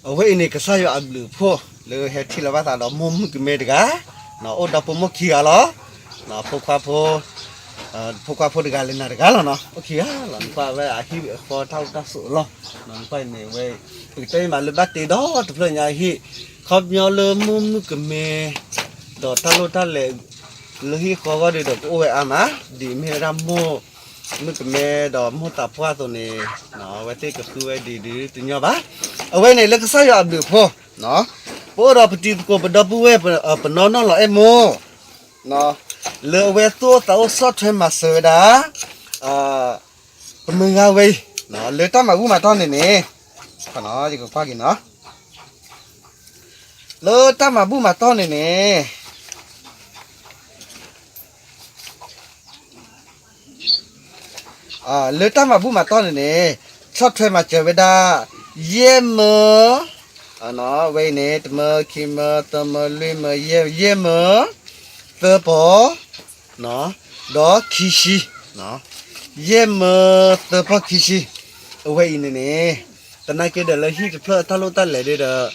အဝဲအံၤန့ၣ် ကစၢ်ယွၤအဘျုးအဖှိၣ် လၢဟဲထံၣ်လီၤဘၣ်သးဒီးမိၢ်မုၣ်ကမဲတဂၤ, အိၣ်ဒီးဖိမိၢ်ခံဂၤလီၤ. ဖိခွါဖိ, ဖိခွါဖိတဂၤလၢနၤတဂၤလီၤနီၤ, အိၣ်ခံဂၤလီၤ. နကွၢ်ဝဲအဟံၣ်အဃီတၢ်အိၣ်တၢ်ဆိးအလီၢ်, နကွၢ်န့ၣ်ဝဲ, ပကတဲမးလၢဘၣ်တ့ဒီတဖျၢၣ်ညါအဟံၣ်, ခီပညီလၢမိၢ်မုၣ်ကမဲ ဒီးတၢ်လိၣ်တၢ်လဲၤ လၢဟံၣ်ဃီဂီၢ်ဒုးဒီးကအိၣ်ဝဲအါမး, ဒ်မ့ၢ်ဝဲဒၣ်မိၢ်မုၣ်ကမဲဒီးမိၢ်သးပှၢ်အသိးန့ၣ်, အဝဲသ့ၣ်ကဃုဝဲဒ်ဒုးတညီဘၣ်. အဝဲန့ၣ်လၢကစၢ်ယွၤအဘျုးအဖှိၣ်, ပအိၣ်ဒီးပတံၤသကိးပဒီပုၢ်ဝဲၢ် ပနီၢ်နီၢ်လီၤအဲၣ်မိၢ်, လၢအဝဲသူၣ်အိၣ်သးအိၣ်ဆီၣ်ထွဲမၤစၢၤဝဲဒၣ် ပမုၢ်ဂၤဝဲအံၤ, လၢတၢ်မၤဘူၣ်မၤတီၢ်န့ၣ်န့ၣ်, ယကကွၢ်က့ၤနီၤ, လၢတၢ်မၤဘူၣ်မၤတီၢ်န့ၣ်န့ၣ် လၢတၢ်မၤဘူၣ်မၤတီၢ်န့ၣ်န့ၣ်, ဆီၣ်ထွဲမၤစၢၤဝဲဒၣ် ယဲၢ်မၢ, ဝဲအံၤန့ၣ် တမၢ ခံမၢ သၢမၢ လွံၢ်မၢ ယဲၢ်မၢ, သၢပီၤ, ဒီးခံဆံ, ယဲၢ်မၢ သၢပီၤ ခံဆံ, အဝဲအံၤန့ၣ်န့ၣ်, သနာ်က့ဒီးလၢဟံၣ်တဖျၢၣ်တၢ်လိၣ်တၢ်လဲၤဒုးဒီး,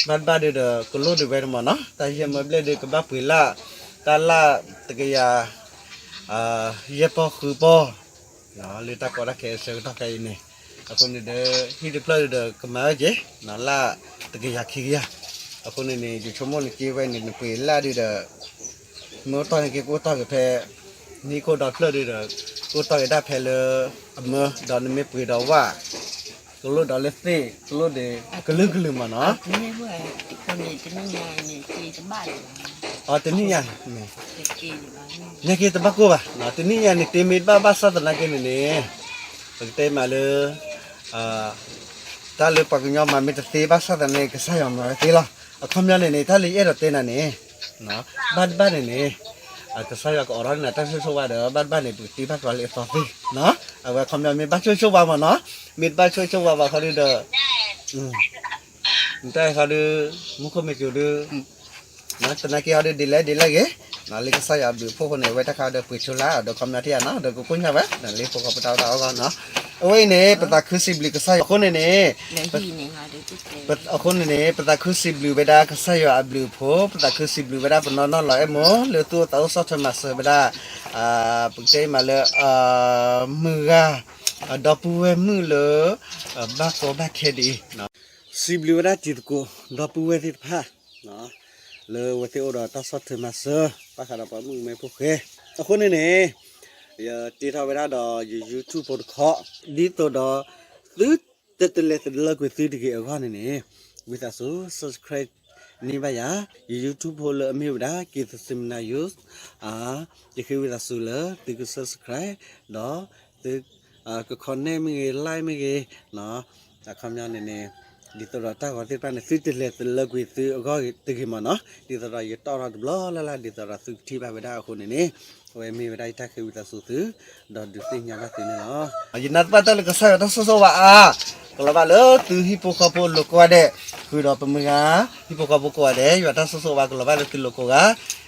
ဘၣ်တဘၣ်ဒုးဒီး ကလိၣ်ဒံးဝဲတမးနီၤ, တၢ်ယဲၢ်မၢဘျဲၣ်ဒုးကဘၣ်ပှ့ၤလၢ်, တၢ်လၢ်တကယၤ ယဲၢ်ပီၢ်ဃုပီၢ်, လၢတၢ်ကီတၢ်ခဲအဆၢကတီၢ်ခဲအံၤန့ၣ်, အဃိန့ၣ်ဒီး ဟံၣ်တဖျၢၣ်ဒုးဒီးကမၤဝဲက့ၤ, လၢ်တကယၤခံကယၤ, အဃိန့ၣ်န့ၣ် ယဆိကမိၣ်န့ၣ်က့ဝဲန့ၣ် နပှ့ၤလၢ်ဒုးဒီး, မ့ၢ်အိၣ်တီၢ်န့ၣ်က့ ကအိၣ်တီၢ်က့ၤဖဲ, နဟံၣ်ခိၣ်ဒီဖျၢၣ်ဒုးဒီး, ကအိၣ်တီၢ်က့ၤဒၣ်ဖဲလၢ, အမၢ ဒီးနမ့ၢ်ပှ့ၤဒီးဝၣ် ကလိၣ်ဒီးလၢသ့ၣ် ကလိၣ်ဒီး, ကလုာ်ကလုာ်မးနီၤ, အတနံၣ်ညါ, နာ်က့တဘၣ်ကိၢ်ဘၣ်, တနံၣ်ညါန့ၣ် တ့မ့ၢ်တဘၣ်ဘၣ်ဆၣ်သနာ်က့န့ၣ်န့ၣ်, ပကတဲမးလၢ, တၢ်လၢပှၤကညီမၤမ့ၢ်တသ့ဘၣ်ဆၣ်သနာ်က့ ကစၢ်ယွၤမၤဝဲသ့လီၤ. အခီပညီန့ၣ်န့ၣ် တၢ်လၢယအဲၣ်ဒိးတဲနၤန့ၣ်, ဘၣ်တဘၣ်န့ၣ်န့ၣ်, ကစၢ်ယွၤကအိးထီၣ်န့ၢ်နၤတၢ်ဆိၣ်ဂ့ၤဆိၣ်ဝါဒီး ဘၣ်တဘၣ်န့ၣ် ပကတ့ဘၣ်ကျီလၢအသီသ့, အဝဲအခီပညီမ့ၢ်ဘၣ်ဆိၣ်ဂ့ၤဆိၣ်ဝါမးနီၤ, မ့ၢ်တဘၣ်ဆိၣ်ဂ့ၤဆိၣ်ဝါဘၣ်ခီဒုးဒီး နတၢ်အံၤခီဒုး, မူခိၣ်မ့ၢ်ကၠိဒုး, သနာ်က့ဟီဒုးဒ်လဲၣ်ဒ်လဲၣ်ဂ့ၤ, လၢကစၢ်ယွၤအဘျုးအဖှိၣ်အဃိန့ၣ် အဝဲတၢ်ခါဒီးပှ့ၤဆိလၢ် ဒီးခီပညီထံၣ်ဧါနီၤ ဒီးကကိၢ်ညါဝဲ, လၢဖိဃီဖိတၢ်အီၣ်တၢ်အီအဂီၢ်နီၤ, အဝဲအံၤန့ၣ် ပသးခုစံးဘျုးကစၢ်ယွၤအဃိန့ၣ်န့ၣ်, အဃိန့ၣ်န့ၣ် ပသးခုစံးဘျုးဝဲဒၣ်ကစၢ်ယွၤအဘျုးအဖှိၣ်, ပသးခုစံးဘျုးဝဲဒၣ်ပနီၢ်နီၢ်လီၤအဲၣ်မိၢ် လၢသူၣ်အိၣ်သးအိၣ်ဆီၣ်ထွဲမၤစၢၤဝဲဒၣ်, ပကတဲမးလၢ, မုၢ်ဂၤ, ဒီပုၢ်ဝဲၢ်မုၣ်လၢ, ဘၣ်ကီဘၣ်ခဲဒ်အံၤ, စံးဘျုးဝဲဒၣ်တံၤသကိး ဒီပုၢ်ဝဲၢ်သ့ၣ်တဖၣ်, လၢအဝဲသ့ၣ်အိၣ်ဒီးတၢ်ဆီၣ်ထွဲမၤစၢၤ ဘၣ်ဃးဒီးပှၤမုၣ်ကမဲဖိဃဲ, အဃိန့ၣ်န့ၣ်, ယတ့ထီၣ်ဝဲဒၣ်ဒီးယ YouTube ဖိတခီ, ဒ်သိးဒီး, သု, တလဲၤတလၢကွံာ်သုတဂ့ၤအဂီၢ်န့ၣ်န့ၣ်, ဝံသးစူၤ subscribe န့ၢ်ဘၣ်ယၤ, ယ YouTube ဖိလၢအမ့ၢ်ဝဲဒၣ် က့ၤသစံမနၤယိ, ယဃ့ဝံသးစူၤလၢသုက subscribe, ဒီး, သု, က comment မ့ၢ်ဂ့ၤ like မ့ၢ်ဂ့ၤ, အခီပညီန့ၣ်န့ၣ်, ဒ်သိးဒီးတၢ်ဂီၤသ့ၣ်တဖၣ်န့ၣ် သုတလဲၤတလၢကွံာ်သုအဂီၢ်တဂ့ၤမးနီၤ, ဒ်သိးဒီးယတီၣ်ထီၣ်တဘျီလၢ်လၢ် ဒ်သိးဒီးသုကထံၣ်ဘၣ်ဝဲဒၣ်အဃိန့ၣ်န့ၣ်, အဝဲမ့ၢ်ဝဲဒၣ်ယတၢ်ဃ့ဝံသးစူၤသု, ဒီးဒုးသ့ၣ်ညါဘၣ်သုန့ၣ်လီၤ. ယနာ်သပှၢ်တၢၢ်လၢကစၢ်ယွၤတၢ်ဆိၣ်ဂ့ၤဆိၣ်ဝါအါ, ကလီၤဘၣ်လၢသုဟံၣ်ဖိဃီဖိလိၤကိးဂၤဒဲး, ဃုာ်ဒီးပမုၢ်ဂၤ, ဟံၣ်ဖိဃီဖိကိးဂၤဒဲး ယွၤတၢ်ဆိၣ်ဂ့ၤဆိၣ်ဝါကလီၤဘၣ်လၢသုလိၤကိးဂၤ,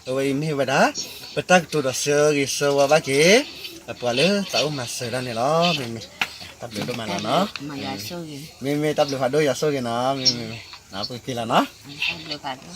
အဝဲအံၤမ့ၢ်ဝဲဒၣ်, ပတၢ်ကတိၤဒီးဆၢဂ့ၤဆၢဝါဘၣ်က့ၤ, ပှၤလၢသးအိၣ်မၤစၢၤတၢ်န့ၣ်လီၤ. မ့မ့ၢ်, တၢ်ဘျုးဒိၣ်မးလီၤနီၤ, မ့မ့ၢ်တၢ်ဘျုးဖးဒိၣ်ယွၤဆိၣ်ဂ့ၤနီၤ, မ့မ့ၢ်, ပက့ၤလီၤနီၤ, တၢ်ဘျုးဖးဒိၣ်